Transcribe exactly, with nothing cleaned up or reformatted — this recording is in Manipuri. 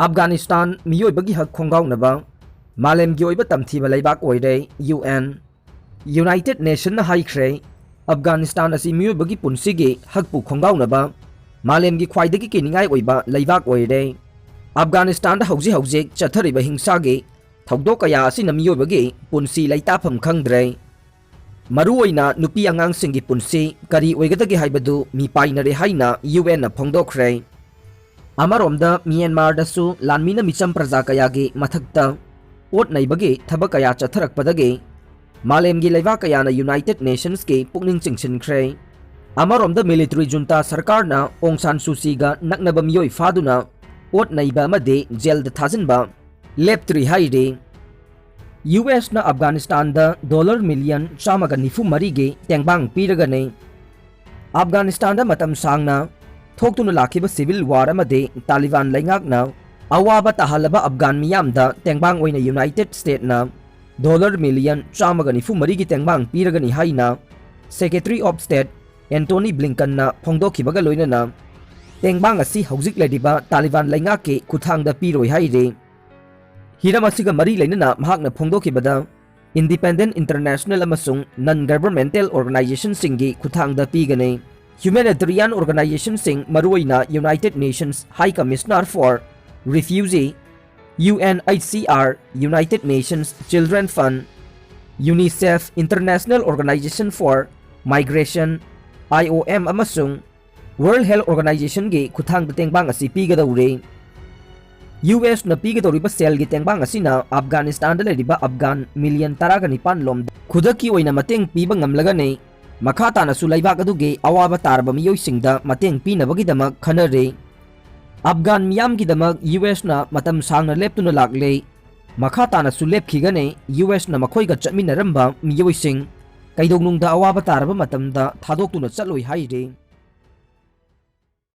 ꯑꯐꯒꯥꯅꯤꯁꯇꯥꯟ ꯃꯤꯑꯣꯏꯕꯒꯤ ꯍꯛ ꯈꯣꯡꯒꯥꯎꯅꯕ ꯃꯥꯂꯦꯝꯒꯤ ꯑꯣꯏꯕ ꯇꯝꯊꯤꯕ ꯂꯩꯕꯥꯛ ꯑꯣꯏꯔꯦ꯫ ꯌꯨ ꯑꯦꯟ, ꯌꯨꯅꯥꯏꯇꯦꯗ ꯅꯦꯁꯟꯅ ꯍꯥꯏꯈ꯭ꯔꯦ, ꯑꯐꯒꯥꯅꯤꯁꯇꯥꯟ ꯑꯁꯤ ꯃꯤꯑꯣꯏꯕꯒꯤ ꯄꯨꯟꯁꯤꯒꯤ ꯍꯛꯄꯨ ꯈꯣꯡꯒꯥꯎꯅꯕ ꯃꯥꯂꯦꯝꯒꯤ ꯈ꯭ꯋꯥꯏꯗꯒꯤ ꯀꯤꯅꯤꯡꯉꯥꯏ ꯑꯣꯏꯕ ꯂꯩꯕꯥꯛ ꯑꯣꯏꯔꯦ꯫ ꯑꯐꯒꯥꯅꯤꯁꯇꯥꯟꯗ ꯍꯧꯖꯤꯛ ꯍꯧꯖꯤꯛ ꯆꯠꯊꯔꯤꯕ ꯍꯤꯡꯁꯥꯒꯤ ꯊꯧꯗꯣꯛ ꯀꯌꯥ ꯑꯁꯤꯅ ꯃꯤꯑꯣꯏꯕꯒꯤ ꯄꯨꯟꯁꯤ ꯂꯩꯇꯥꯐꯝ ꯈꯪꯗ꯭ꯔꯦ꯫ ꯃꯔꯨꯑꯣꯏꯅ ꯅꯨꯄꯤ ꯑꯉꯥꯡꯁꯤꯡꯒꯤ ꯄꯨꯟꯁꯤ ꯀꯔꯤ ꯑꯣꯏꯒꯗꯒꯦ ꯍꯥꯏꯕꯗꯨ ꯃꯤꯄꯥꯏꯅꯔꯦ ꯍꯥꯏꯅ ꯌꯨ ꯑꯦꯟꯅ ꯐꯣꯡꯗꯣꯛꯈ꯭ꯔꯦ꯫ ꯑꯃꯔꯣꯝꯗ ꯃ꯭ꯌꯥꯟꯃꯥꯔꯗꯁꯨ ꯂꯥꯟꯃꯤꯅ ꯃꯤꯆꯝ ꯄ꯭ꯔꯖꯥ ꯀꯌꯥꯒꯤ ꯃꯊꯛꯇ ꯑꯣꯠ ꯅꯩꯕꯒꯤ ꯊꯕꯛ ꯀꯌꯥ ꯆꯠꯊꯔꯛꯄꯗꯒꯤ ꯃꯥꯂꯦꯝꯒꯤ ꯂꯩꯕꯥꯛ ꯀꯌꯥꯅ ꯌꯨꯅꯥꯏꯇꯦꯗ ꯅꯦꯁꯟꯁꯀꯤ ꯄꯨꯛꯅꯤꯡ ꯆꯤꯡꯁꯤꯟꯈ꯭ꯔꯦ꯫ ꯑꯃꯔꯣꯝꯗ ꯃꯤꯂꯤꯇꯔꯤ ꯖꯨꯟꯇꯥ ꯁꯔꯀꯥꯔꯅ ꯑꯣꯡ ꯁꯥꯟ ꯁꯨ ꯆꯤꯒ ꯅꯛꯅꯕ ꯃꯤꯑꯣꯏ ꯐꯥꯗꯨꯅ ꯑꯣꯠ ꯅꯩꯕ ꯑꯃꯗꯤ ꯖꯦꯜꯗ ꯊꯥꯖꯤꯟꯕ ꯂꯦꯞꯇ꯭ꯔꯤ ꯍꯥꯏꯔꯤ꯫ ꯌꯨ ꯑꯦꯁꯅ ꯑꯐꯒꯥꯅꯤꯁꯇꯥꯟꯗ ꯗꯣꯂꯔ ꯃꯤꯂꯤꯌꯟ ꯆꯥꯝꯃꯒ ꯅꯤꯐꯨ ꯃꯔꯤꯒꯤ ꯇꯦꯡꯕꯥꯡ ꯄꯤꯔꯒꯅꯤ꯫ ꯑꯐꯒꯥꯅꯤꯁꯇꯥꯟꯗ ꯃꯇꯝ ꯁꯥꯡꯅ ꯊꯣꯛꯇꯨꯅ ꯂꯥꯛꯈꯤꯕ ꯁꯤꯚꯤꯜ ꯋꯥꯔ ꯑꯃꯗꯤ ꯇꯥꯂꯤꯕꯥꯟ ꯂꯩꯉꯥꯛꯅ ꯑꯋꯥꯕ ꯇꯥꯍꯜꯂꯕ ꯑꯐꯒꯥꯟ ꯃꯤꯌꯥꯝꯗ ꯇꯦꯡꯕꯥꯡ ꯑꯣꯏꯅ ꯌꯨꯅꯥꯏꯇꯦꯗ ꯁ꯭ꯇꯦꯠꯅ ꯗꯣꯂꯔ ꯃꯤꯂꯤꯌꯟ ꯆꯥꯝꯃꯒ ꯅꯤꯐꯨ ꯃꯔꯤꯒꯤ ꯇꯦꯡꯕꯥꯡ ꯄꯤꯔꯒꯅꯤ ꯍꯥꯏꯅ ꯁꯦꯀ꯭ꯔꯦꯇꯔꯤ ꯑꯣꯐ ꯁ꯭ꯇꯦꯠ ꯑꯦꯟꯇꯣꯅꯤ ꯕ꯭ꯂꯤꯡꯀꯟꯅ ꯐꯣꯡꯗꯣꯛꯈꯤꯕꯒ ꯂꯣꯏꯅꯅ ꯇꯦꯡꯕꯥꯡ ꯑꯁꯤ ꯍꯧꯖꯤꯛ ꯂꯩꯔꯤꯕ ꯇꯥꯂꯤꯕꯥꯟ ꯂꯩꯉꯥꯛꯀꯤ ꯈꯨꯠꯊꯥꯡꯗ ꯄꯤꯔꯣꯏ ꯍꯥꯏꯔꯤ꯫ ꯍꯤꯔꯝ ꯑꯁꯤꯒ ꯃꯔꯤ ꯂꯩꯅꯅ ꯃꯍꯥꯛꯅ ꯐꯣꯡꯗꯣꯛꯈꯤꯕꯗ, ꯏꯟꯗꯤꯄꯦꯟꯗꯦꯟꯠ ꯏꯟꯇꯔꯅꯦꯁꯅꯦꯜ ꯑꯃꯁꯨꯡ ꯅꯟ ꯒꯚꯔꯟꯃꯦꯟꯇꯦꯜ ꯑꯣꯔꯒꯅꯥꯏꯖꯦꯁꯟꯁꯤꯡꯒꯤ ꯈꯨꯠꯊꯥꯡꯗ ꯄꯤꯒꯅꯤ꯫ ꯍ꯭ꯌꯨꯃꯦꯅꯤꯇꯔꯤꯌꯥꯟ ꯑꯣꯔꯒꯅꯥꯏꯖꯦꯁꯟꯁꯤꯡ, ꯃꯔꯨꯑꯣꯏꯅ united nations high commissioner for refugee, U N H C R, united nations children fund, UNICEF, international organization for migration, I O M, ꯑꯃꯁꯨꯡ ꯋꯥꯔꯜꯗ ꯍꯦꯜꯊ ꯑꯣꯔꯒꯅꯥꯏꯖꯦꯁꯟꯒꯤ ꯈꯨꯠꯊꯥꯡꯗ ꯇꯦꯡꯕꯥꯡ ꯑꯁꯤ ꯄꯤꯒꯗꯧꯔꯦ꯫ ꯌꯨ ꯑꯦꯁꯅ ꯄꯤꯒꯗꯧꯔꯤꯕ ꯁꯦꯜꯒꯤ ꯇꯦꯡꯕꯥꯡ ꯑꯁꯤꯅ ꯑꯐꯒꯥꯅꯤꯁꯇꯥꯟꯗ ꯂꯩꯔꯤꯕ ꯑꯐꯒꯥꯟ ꯃꯤꯂꯤꯌꯟ ꯇꯔꯥꯒ ꯅꯤꯄꯥꯟ ꯂꯣꯝꯗ ꯈꯨꯗꯛꯀꯤ ꯑꯣꯏꯅ ꯃꯇꯦꯡ ꯄꯤꯕ ꯉꯝꯂꯒꯅꯤ꯫ ꯃꯈꯥ ꯇꯥꯅꯁꯨ ꯂꯩꯕꯥꯛ ꯑꯗꯨꯒꯤ ꯑꯋꯥꯕ ꯇꯥꯔꯕ ꯃꯤꯑꯣꯏꯁꯤꯡꯗ ꯃꯇꯦꯡ ꯄꯤꯅꯕꯒꯤꯗꯃꯛ ꯈꯟꯅꯔꯤ꯫ ꯑꯐꯒꯥꯟ ꯃꯤꯌꯥꯝꯒꯤꯗꯃꯛ ꯌꯨ ꯑꯦꯁꯅ ꯃꯇꯝ ꯁꯥꯡꯅ ꯂꯦꯞꯇꯨꯅ ꯂꯥꯛꯂꯦ꯫ ꯃꯈꯥ ꯇꯥꯅꯁꯨ ꯂꯦꯞꯈꯤꯒꯅꯤ꯫ ꯌꯨ ꯑꯦꯁꯅ ꯃꯈꯣꯏꯒ ꯆꯠꯃꯤꯟꯅꯔꯝꯕ ꯃꯤꯑꯣꯏꯁꯤꯡ ꯀꯩꯗꯧꯅꯨꯡꯗ ꯑꯋꯥꯕ ꯇꯥꯔꯕ ꯃꯇꯝꯗ ꯊꯥꯗꯣꯛꯇꯨꯅ ꯆꯠꯂꯣꯏ ꯍꯥꯏꯔꯤ꯫